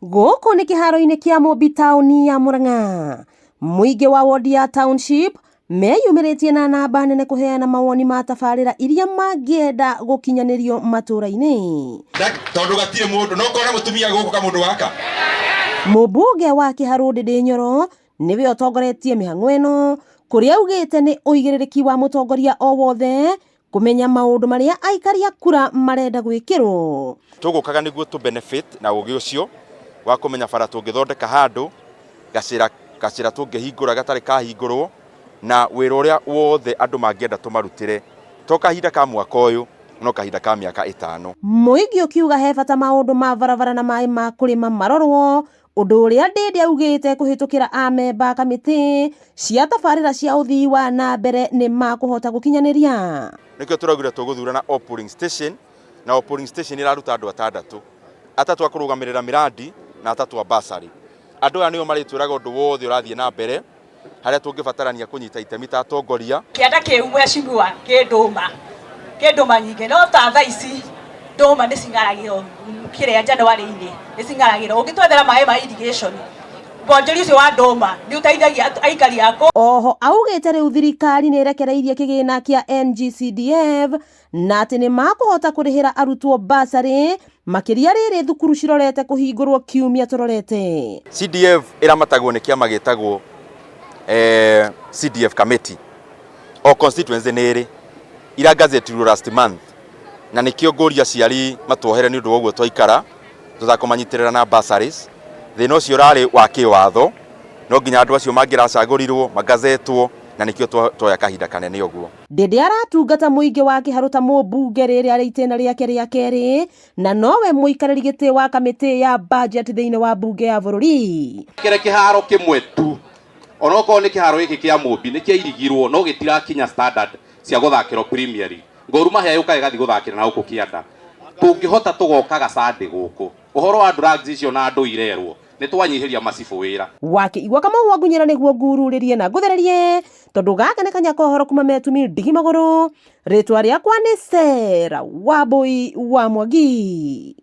Gũkũ nĩ kĩharo-inĩ kĩa Mũmbi taũni ya Murang'a. Mũingĩ wa wodi ya Township meyumĩrĩtie na namba nene kũheana mawoni ma tabarĩra iria mangĩenda gũkinyanĩrio matũũra-inĩ. Tondũ gatirĩ mũndũ no kona mũtumia gũkũ kamũndũ gaka. Mũmbunge wa Kĩharũ Ndĩndĩ Nyoro nĩwe ũtongoretie mĩhang'o ĩno kũrĩa augĩte nĩ ũigĩrĩrĩki wa mũtongoria o wothe kũmenya maũndũ marĩa aikari a kura marenda gwĩkĩrwo. Tũgũkaga nĩguo tũ benefit na ũgĩ ũcio wa kũmenya bara tũngĩthondeka handũ, gacĩra gacĩra tũngĩhingũra gatarĩ kahingũrwo, na wĩra ũrĩa wothe andũ mangĩenda tũmarutĩre, to kahinda ka mwaka ũyũ, no kahinda ka mĩaka ĩtano. Mũingĩ ũkiuga he bata maũndũ ma barabara na maĩ ma kũrĩma marorwo, ũndũ ũrĩa Ndindi augĩte kũhĩtũkĩra amemba a kamĩtĩ cia tabarĩra cia ũthii wa na mbere nĩ makũhota gũkinyanĩria. Nĩkĩo tũraugire tũgũthurana o polling station, na o polling station ĩraruta andũ atandatũ, atatũ a kũrũgamĩrĩra mĩrandi na atatũ a bursary. Andũ aya nĩo marĩtwĩraga ũndũ wothe ũrathiĩ na mbere, harĩa tũngĩbatarania kũnyita itemi ta atongoria. Kĩanda kĩu mheshimiwa kĩ ndũma, kĩ ndũma nyingĩ no ta thaa ici ndũma nĩ cing'aragĩrwo kĩrĩa January-inĩ nĩ cing'aragĩrwo. Ũngĩtwethera maĩ ma irrigation wonjoria ũcio wa ndũma nĩ ũteithagia aikari a kũu. Oho augĩte rĩu thirikari nĩ ĩrekereirie kĩgĩna kĩa NGCDF na atĩ nĩ makũhota kũrĩhĩra arutwo bursary makĩria rĩrĩ thukuru cirorete kũhingũrwo kiumia tũrorete. CDF ĩramatagwo nĩ kĩama gĩtagwo eh, CDF committee o constituency nĩ ĩrĩ ira gazetirwo last month na nĩkĩo ngũria aciari matuohere nĩ ũndũ wa ũguo twaikara tũtakũmanyitĩrĩra na bursaries. Thĩna ũcio ũrarĩ wa kĩwatho no nginya andũ acio mangĩracagũrirwo magazetwo na nĩkĩo twoya kahinda kanene ũguo. Ndĩndĩ aratungata mũingĩ wa Kĩharũ ta mũmbunge rĩrĩ arĩ itĩna rĩake rĩa kerĩ na nowe mũikarĩri gĩtĩ wa kamĩtĩ ya budget thĩinĩ wa mbunge ya bũrũri. Kĩrĩ kĩharo kĩmwe tu onokorwo nĩ kĩharo gĩkĩ kĩa Mũmbi nĩ kĩairigirwo no gĩtirakinya standard cia gũthakĩrwo Premier League. Gor Mahia yũkaga ĩgathiĩ gũthakĩra na gũkũ kĩanda. Tũngĩhota tũgoka Sunday gũkũ. Ũhoro wa drugs icio na andũ irerwo nĩ twanyihĩria macibũ wĩra. Wakĩigua Kamau wa Ngunyĩra nĩguo ngururĩrie na ngũthererie tondũ gaka nĩ kanya ka ũhoro kuma Metumi ndigi magũrũ. Rĩtwa rĩakwa nĩ Sarah Wambui wa Mwangi.